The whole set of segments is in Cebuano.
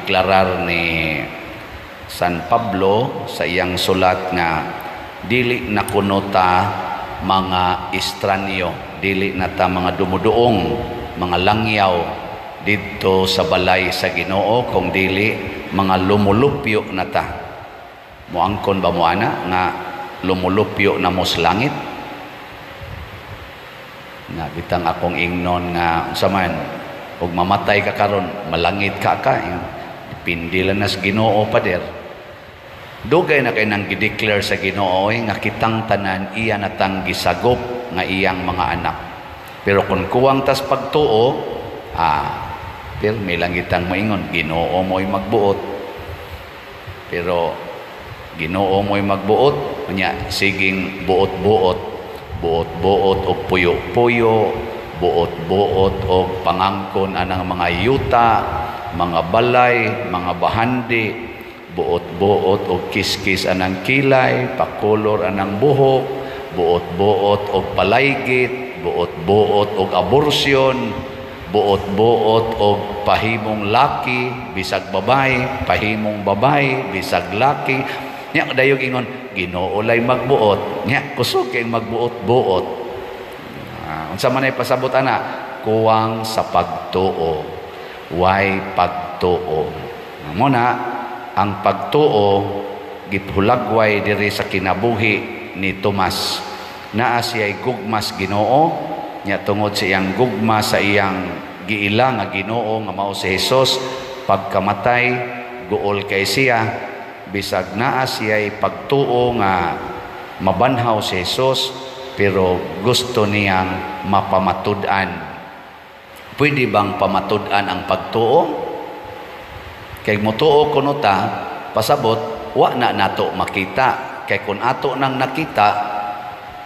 Deklarar ni San Pablo sa iyang sulat nga dili na kuno ta mga estranyo, dili na ta mga dumuduong, mga langyaw didto sa balay sa Ginoo, kung dili mga lumulupyo na ta. Moangkon ba mo ana nga lumulupyo na mo sa langit? Nga bitang akong ingnon nga unsa man ug mamatay ka karon, malangit ka ka? Depende lang na sa Ginoo, pader. Dugay na kay nang gideclare sa Ginoo nga kitang tanan iya natang gisagop nga iyang mga anak. Pero kung kuwang tas pagtuo, pero may lang kitang moingon, "Ginoo mo'y magbuot." Pero "Ginoo mo'y magbuot," unya siging buot-buot, buot-buot og puyo-puyo, buot-buot og pangangkon anang mga yuta, mga balay, mga bahandi, buot-buot og kiskis anang kilay, pakolor anang buhok, buot-buot og palaygit, buot-buot og aborsyon, buot-buot og pahimong laki bisag babay, pahimong babay bisag laki. Nya dayog ingon, "Ginoo lay magbuot." Nya kusog kay magbuot-buot. Unsa man ay pasabot ana? Kuwang sa pagtuo. Way pagtuo. Mo na ang pagtuo gihulagway diri sa kinabuhi ni Tomas. Naa siya'y gugmas Ginoo, nya tungod sa iyang gugma sa iyang giila nga Ginoo nga mao si Jesus, pagkamatay guol kay siya, bisag naa siya'y pagtuo nga mabanhaw si Jesus, pero gusto niyang mapamatud-an. Pwede bang pamatud-an ang pagtuo? Kay motuo kuno ta, pasabot wa na nato makita. Kay kung ato nang nakita,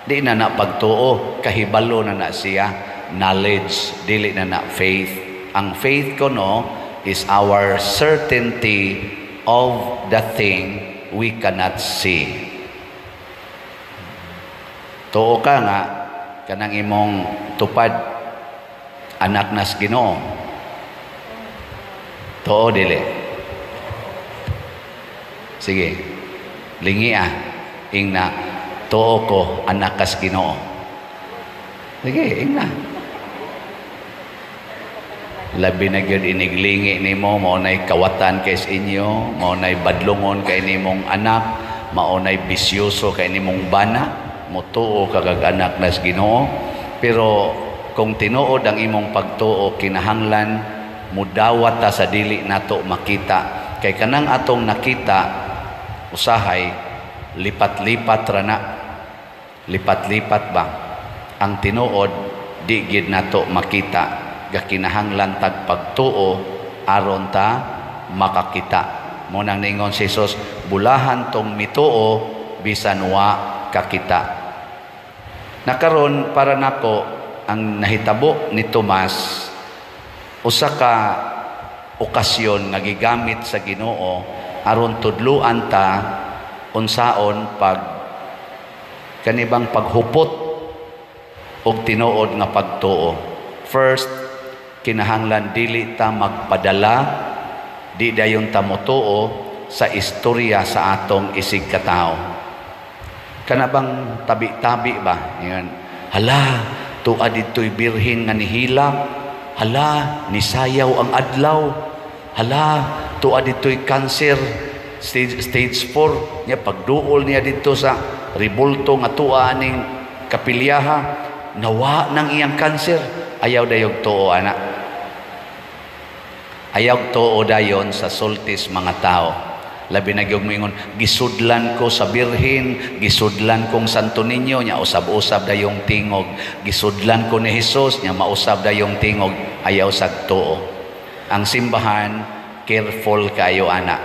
di na na pagtuo, kahibalo na na siya, knowledge, dili na na faith. Ang faith kuno is our certainty of the thing we cannot see. Tuo ka nga kanang imong tupad anak nas Ginoo? Tuo dili? Sige. Lingi ah. Ingna, "Tuo ko anak kas Ginoo." Sige, ingna. Labi na gyud iniglingi nimo, mao nay kawatan kay sa inyo, mao nay badlungon kay nimong anak, mao nay bisyoso kay nimong bana, motuo ka kag anak nas Ginoo. Pero kung tinuod ang imong pagtuo, kinahanglan mudawat ta sa dili nato makita. Kay kanang atong nakita, usahay lipat-lipat ra na. Lipat-lipat ba? Ang tinuod di gid nato makita, gakinahanglan tag pagtuo aron ta makakita. Mo nang ningon si Jesus, "Bulahan tong mituo bisan wa kakita." Nakaron para nako ang nahitabo ni Tomas usa ka okasyon nga gigamit sa Ginoo aron tudluan ta unsaon pag kanibang paghupot og tinuod nga pagtuo. First, kinahanglan dili ta magpadala, di dayon ta motuo sa istorya sa atong isig katawo. Kana bang tabi-tabi ba? Yan. "Hala, tua didto'y birhen nga nihilak. Hala, nisayaw ang adlaw. Hala, tua didto'y cancer stage 4 niya. Pagduol niya didto sa ribulto nga tua aning kapilyaha, nawa ng iyang cancer." Ayaw dayog tuo ana. Ayaw tuo dayon sa sultis mga tao. Labi na gyud moingon, "Gisudlan ko sa Birhen, gisudlan kong Santo Niño," nya usab-usab dayong tingog. "Gisudlan ko ni Jesus," nya mausab dayong tingog. Ayaw sag tuo. Ang simbahan, careful kayo ana.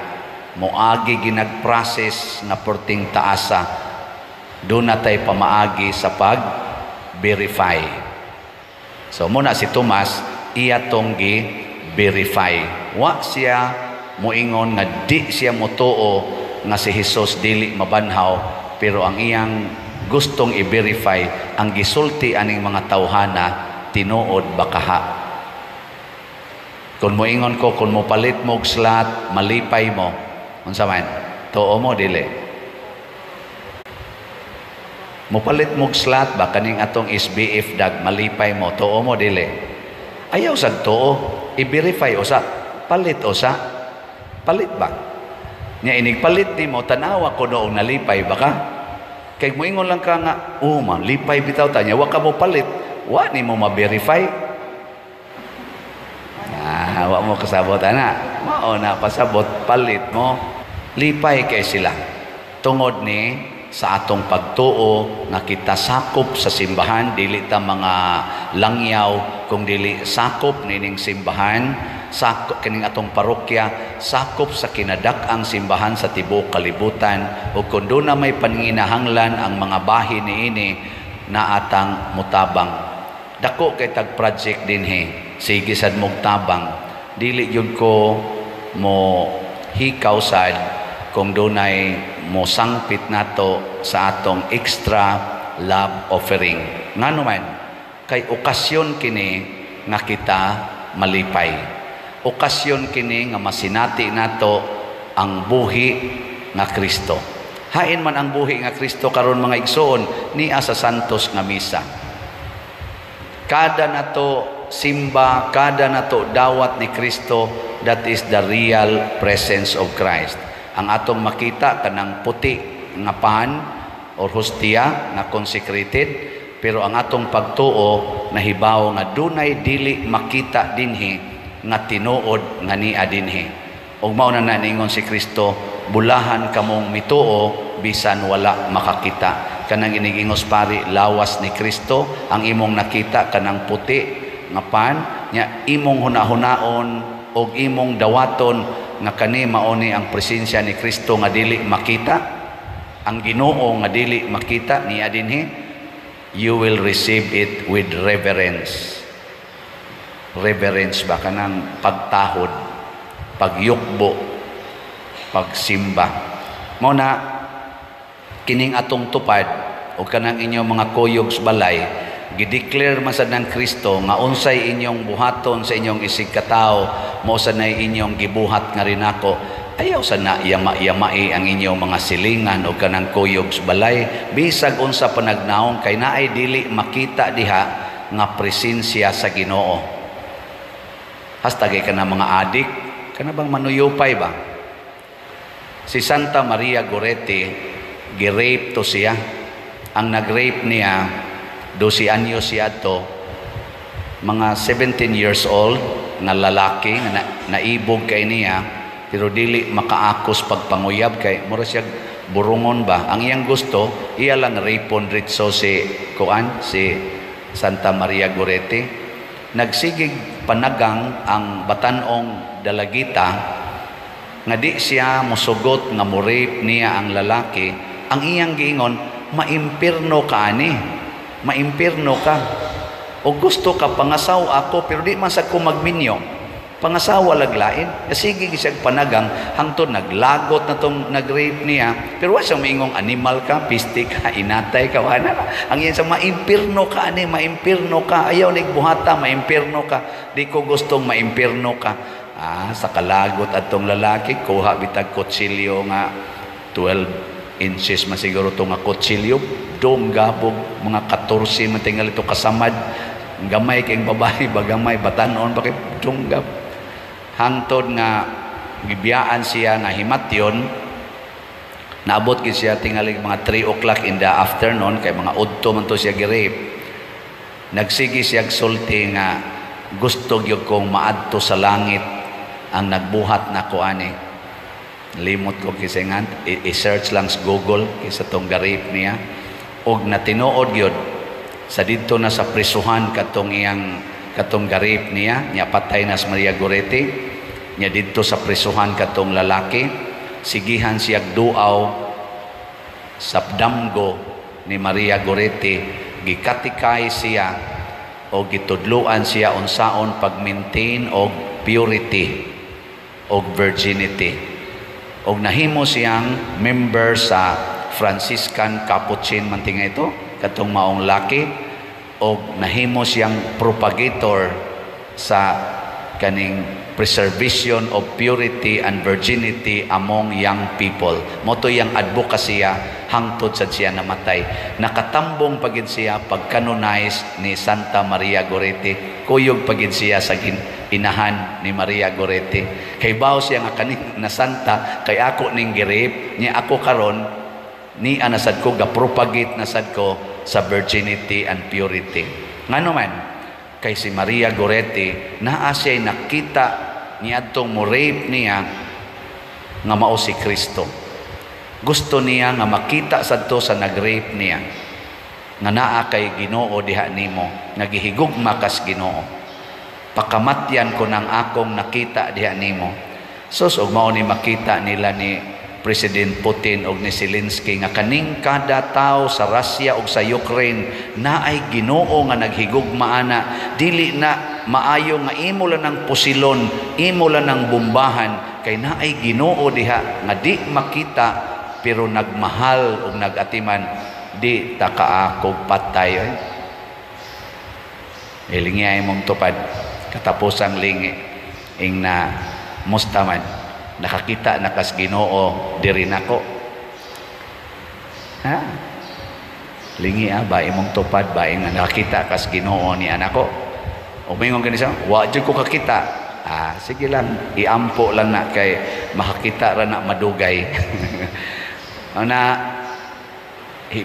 Moagi ginag-process nga perting taasa. Doon na tay pamaagi sa pag-verify. So muna si Tomas, iya tong gi-verify. Wa siya moingon nga di siya motuo nga si Jesus dili mabanhaw, pero ang iyang gustong i-verify ang gisulti aning mga tawhana, tinuod ba kaha? Kung moingon ko, kung mo palit mo og slot, malipay mo. Unsa man? Tuo mo, dili? Mopalit mo og slot ba, kaning atong SBF dag, malipay mo, tuo mo, dili? Ayaw sag tuo, i-verify usa, palit usa. Palit ba? Nya inig palit nimo, tanawa ko noong nalipay ba ka? Kay moingon lang ka nga, "Oh, malipay bitaw ta," nya wa ka mo palit, wa nimo ma-verify. Ah, wa mo kasabot ana. Mao na pasabot, palit mo. Lipay kay sila. Tungod ni sa atong pagtuo nga kita sakop sa simbahan, dili ta mga langyaw kung dili sakop nining simbahan, sakop kining atong parokya, sakop sa kinadak-ang simbahan sa tibuok kalibutan. Ug kung duna may panginahanglan ang mga bahin niini, naatang mutabang. Dako kay tag project dinhi, sige sad mog tabang. Dili gyud ko mo hikaw sad kung dunay mo sangpit nato sa atong extra love offering. Ngano man? Kay okasyon kini nga kita malipay. Okasyon kini nga masinati nato ang buhi nga Kristo. Hain man ang buhi nga Kristo karon, mga igsoon? Nia sa Santos nga Misa. Kada nato simba, kada nato dawat ni Kristo, that is the real presence of Christ. Ang atong makita kanang puti nga pan or hostia nga consecrated, pero ang atong pagtuo nahibaw nga dunay dili makita dinhi nga tinuod nga nia dinhi. Ug mao na ningon si Kristo, "Bulahan kamong mituo bisan wala makakita." Kanang inigingos pari, lawas ni Kristo ang imong nakita, kanang puti nga pan nya, imong hunahunaon og imong dawaton nga kani mao ni ang presensya ni Kristo nga dili makita, ang Ginoo nga dili makita niya dinhi. You will receive it with reverence. Reverence ba, kanang pagtahod, pagyukbo, pagsimba. Mao na kining atong tupad o kanang inyong mga kuyog sa balay, gideclare man sad ng Kristo nga unsay inyong buhaton sa inyong isig katawo, mao sad nay inyong gibuhat nga rinako. Ayaw sa na yama-yamai ang inyong mga silingan o kanang kuyog sa balay, bisag unsa panagnaong, kay naay dili makita diha nga presensya sa Ginoo. Hastagay ka na mga adik, kana bang manuyupay ba? Si Santa Maria Goretti, gi-rape to siya. Ang nag-rape niya, 12 anyos siya to, mga 17 years old nga lalaki nga naibog kay niya, pero dili makaakos pagpanguyab kay mura siya burungon ba. Ang iyang gusto, iya lang rapon ritso si kuan, si Santa Maria Goretti. Nagsigig panagang ang batanong dalagita nga di siya musugot nga mo-rape niya ang lalaki. Ang iyang giingon, "Maimpirno ka ani, maimpirno ka. O gusto ka pangasaw ako, pero di man sa ko magminyo, pangasawa laglain." Sige siya panagang hangtod naglagot na tong nag-rape niya, pero wa siya maingong animal ka, pisti ka, inatay ka, wala na. Ang iyan sa, "Maimpirno ka ani, maimpirno ka, ayaw nig buhata, maimpirno ka, di ko gustong maimpirno ka." Ah, sa kalagot atong lalaki, kuha bitag kutsilyo nga 12 inches masiguro to nga kutsilyo, dom gabog mga 14 matingal ito kasamad, gamay kay babae ba, gamay batanon pa kay dunggab, hangtod nga gibiyaan siya nga himatyon. Naabot gid siya tingali mga 3 o'clock in the afternoon, kay mga udto man to siya gi-rape. Nagsige siya sulti nga, "Gusto gyud kong maadto sa langit ang nagbuhat nako ani." Limot ko kisay nga, i-search lang sa Google kaysa tong ga-rape niya. Og natinuod gyud sa didto na sa prisuhan katong iyang katong ga-rape niya, niya patay na si Maria Goretti. Niya didto sa prisuhan katong lalaki, sigihan siya duaw sa damgo ni Maria Goretti, gikatikay siya o gitudluan siya unsaon pag-maintain og purity og virginity. Og nahimo siyang member sa Franciscan Capuchin man tinga ito katong maong laki, og nahimo siyang propagator sa kaning Preservation of purity and virginity among young people. Mao to iyang advocacy hangtod sa siya namatay. Nakatambong pagid siya pag-canonize ni Santa Maria Goretti. Kuyog pagid siya sa inahan ni Maria Goretti. Kay baw siya nga kaning na santa kay ako ning gi-rape niya, ako karon ni anasad ko ga-propagate na sad ko sa virginity and purity. Ngano man kay si Maria Goretti naa siya nakita niadtong mo rape niya nga mao si Kristo. Gusto niya nga makita sadto sa nag-rape niya nga naa kay Ginoo diha nimo, nga gihigugma kas Ginoo. Pakamatyan ko nang akong nakita diha nimo. Sus, ug mao ni makita nila ni President Putin og ni Zelensky nga kaning kada tao sa Russia ug sa Ukraine naay Ginoo nga naghigugma ana. Dili na maayo nga imo lang ng pusilon, imo lang ng bombahan, kay naay Ginoo diha nga di makita pero nagmahal ug nagatiman. Di ta kaakog patay oy. Ilingi ay mong tupad katapusang lingi ing na musta man, nakakita na kas Ginoo diri nako, ha? Lingi ah, ba imong tupad ba nga nakakita kas Ginoo ni anako? O mingon gani siya, "Wa jud ko kakita." Ah, sige lang, iampo lang na kay makakita ra na madugay. Ana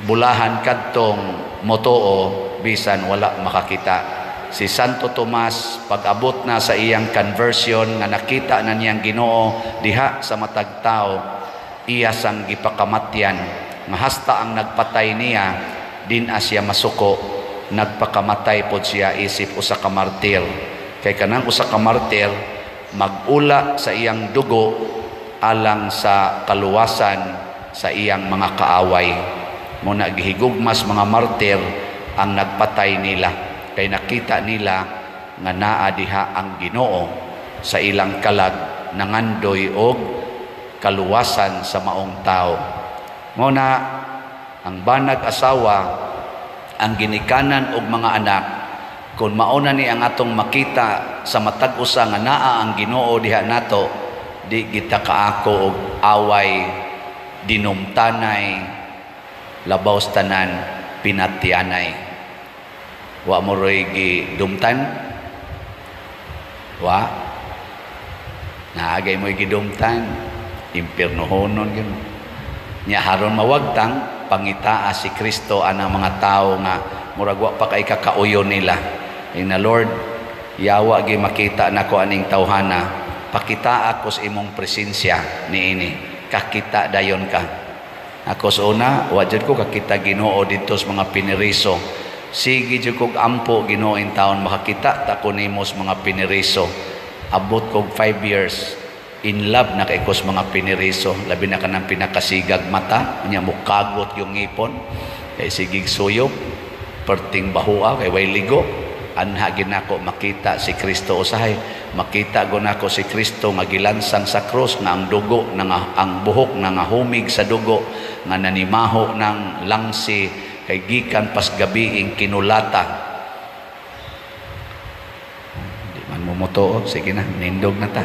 bulahan kadtong motoo bisan wala makakita. Si Santo Tomas, pag-abot na sa iyang conversion nga nakita na niyang Ginoo diha sa matag tao, iya sang gipakamatyan nga hasta ang nagpatay niya din siya masuko, nagpakamatay pod siya isip usa ka martir, kay kanang usa ka martir magula sa iyang dugo alang sa kaluwasan sa iyang mga kaaway. Mo na gihigugmas mga martir ang nagpatay nila kay nakita nila nga naa diha ang Ginoo sa ilang kalag, nangandoy og kaluwasan sa maong tao. Mo na ang banag asawa, ang ginikanan og mga anak, kung mauna ni ang atong makita sa matag usa nga naa ang Ginoo diha nato, di kita kaako og away, dinumtanay, labaw sa tanan pinatyanay. Wa mo roy gidumtan? Wa? Naagay mo'y gidumtan, impirnohonon gyud. Nya haron mawagtang, pangitaa si Kristo anang mga tao nga murag wa pa kay kakauyon nila. Ina Lord, yawa gi makita nako aning tawhana, pakita ako sa imong presensya niini. Kakita dayon ka. Ako sa una, wa jud ko kakita Ginoo didto sa mga piniriso. Sige jud kog ampo, Ginoo, in taon makakita ta ko nimo sa mga piniriso. Abot kog 5 years, in love na kay ko sa mga piniriso, labi na kanang pinakasigag mata, nya mukagot yung ngipon. Kay sigig suyop, perting bahua kay way ligo. Anha ginako makita si Kristo usahay. Makita go nako si Kristo nga gilansang sa krus, nga ang dugo nga ang buhok nga humig sa dugo, nga nanimaho ng langsi kay gikan pas gabiing kinulata. Di man mo motoo, sige na, nindog na ta.